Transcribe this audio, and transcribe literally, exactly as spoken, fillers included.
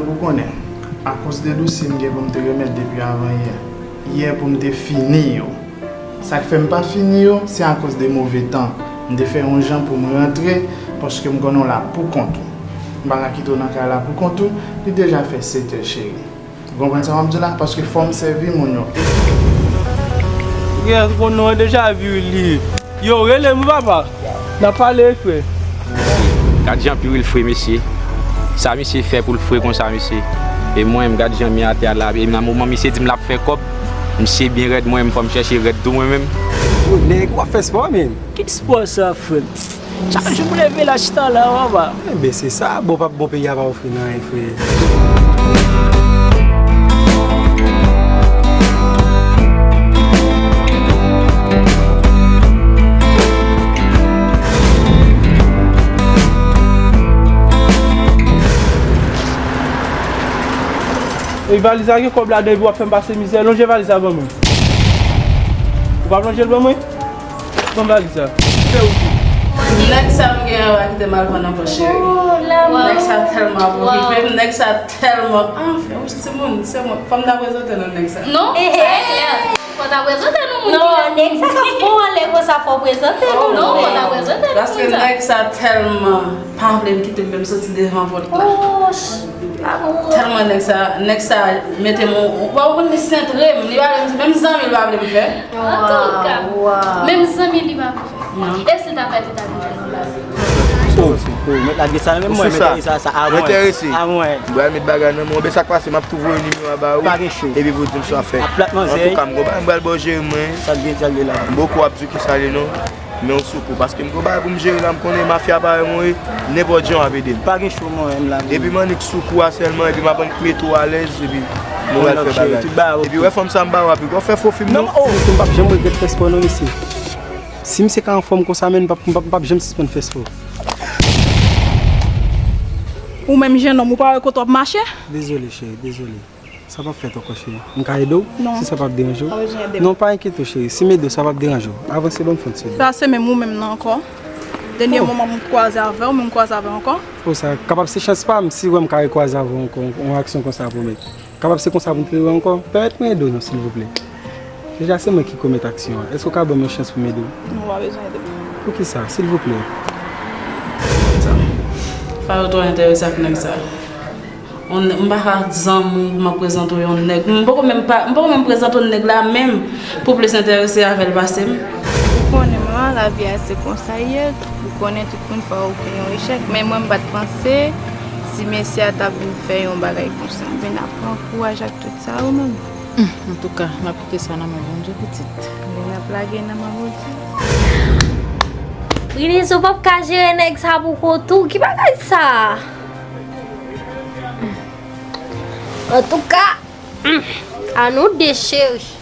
Ou konnen, akoz de dosye m gen pou m te remèt depi avan yè, yè pou m te fini yo. Sa k fè m pa fini yo, se akoz de move tan. M te fè yon jan pou m rantre, paske m konnen w la pou kont ou. M pa ka kite w nan kay la pou kont ou, li deja fè sèt è, cheri. Ou konprann sa m ap di w la? Paske fò m sèvi moun yo. Yes, bon, nou deja vire li. Yo, rele m wi, papa. N ap pale, frè. Gad jan Piril fre, mesye. Sa misye fè pou l fre konsa, mesye? E mwen menm, gad jan mi atè a la. E nan moman misye di m l ap fè kòb, misye byen rèd, mwen menm, fò m chèche rèd tou, mwen menm. Ou nèg, w ap fè spò, menm? Ki spò sa, frè m? Chak jou m leve la chita la, papa. Enben, se sa, bon p ap bon, peyi a pa ofri n anyen, frè. E valiz la gen kòb ladan, epi w ap fè m pase mizè. Lonje valiz la ban mwen. Ou p ap lonje l ban mwen? Ban m valiz la. Fè wout ou. Nèg sa m gen an pa kite m al vann ankò, cheri. Nèg sa tèlman ap okipe m, nèg sa tèlman, anfen, ou se moun, se moun. Fò m ta prezante nou nèg sa. Non, sa e klè. Fò w ta prezante nou moun ki la. Non, nèg sa k ap fè w anlè konsa, fò w prezante nou. Non, fò w ta prezante nou moun sa. Paske nèg sa tèlman pa vle m kite m menm soti devan pòt la. Tèlman nèg sa, nèg sa mete m, ou pa konn li sentre m, li pa vle m, menm zanmi li pa vle m fè. Antouka, menm zanmi li pa vle fè. Non. E si l ta fè, li ta vin jwenn yon bagay. Oh, oh, mèt lage sa nan men mwen, mèt lage sa, sa, a mwen. Enterese. A mwen. M pral met bagay nan men w, men sa k pase, m ap tou voye nimewo a ba ou. Pa gen cho. Epi pou w di m sa w ap fè. Ap plat manzè. Antouka, m gon bagay m pral ba w jere mwen. Sa l gen, sa l gen la. M poko ap di w ki sa l ye non. Men w sou kou, paske m gon bagay pou m jere la, m konnen mafya parèy mwen ye, nenpòt jan w ap ede m. Pa gen cho mwen menm la. Epi m annik sou kou a sèlman, epi m ap annik mete w alèz, epi nou pral fè bagay. Epi wè fanm sa m ba w a, pi w ap fè fo fim non. Non, oh, misye, m p ap janm regrèt fè spò non, mesye. Si misye ka anfòm konsa, men m p ap, m p ap, m p ap janm sispann fè spò. Ou menm jennonm, ou pa wè kote w ap mache? Dezole, cheri, dezole. Sa p ap fèt ankò, cheri. M ka ede w? Non. Si sa p ap deranje w? Pa bezwen ede m. Non, pa enkyete w, cheri. Si m ede w, sa p ap deranje w. Avanse, ban m fon ti ede. Sa se menm ou menm nan ankò. Dènye moman m kwaze avè w, men m kwaze avè w ankò. Oh, sa kapab se chans pa m, si w wè m ka rekwaze avè w ankò, yon aksyon konsa pwomèt. Kapab se konsa pou m te wè ankò. Pèmèt mwen ede w non, silvouplè. Deja se mwen ki komèt aksyon an. Èske w ka ban m yon chans pou m ede w? Non, w pa bezwen ede m. Poukisa? Silvouplè. Sa. Pa yo twò enterese ak nèg sa. On, m pa ka zanmi w, m ap prezante w yon nèg. M poko menm pa, m poko menm prezante w nèg la menm pou plis enterese avè l pase m. Ou konnen mama, lavi a se konsa l ye. Ou konnen tout moun fè w gen yon echèk. Men mwen m pa t panse si mesye a t ap vin fè yon bagay konsa. Men n ap pran kouraj ak tout sa ou menm. Hmm, antouka, m ap kite sa nan men Bondye, pitit. Men n ap lage nan men Bondye. Prinise, ou p ap ka jere nèg sa pou kont ou? Ki bagay sa? Antouka, hmm, a nou de cheri.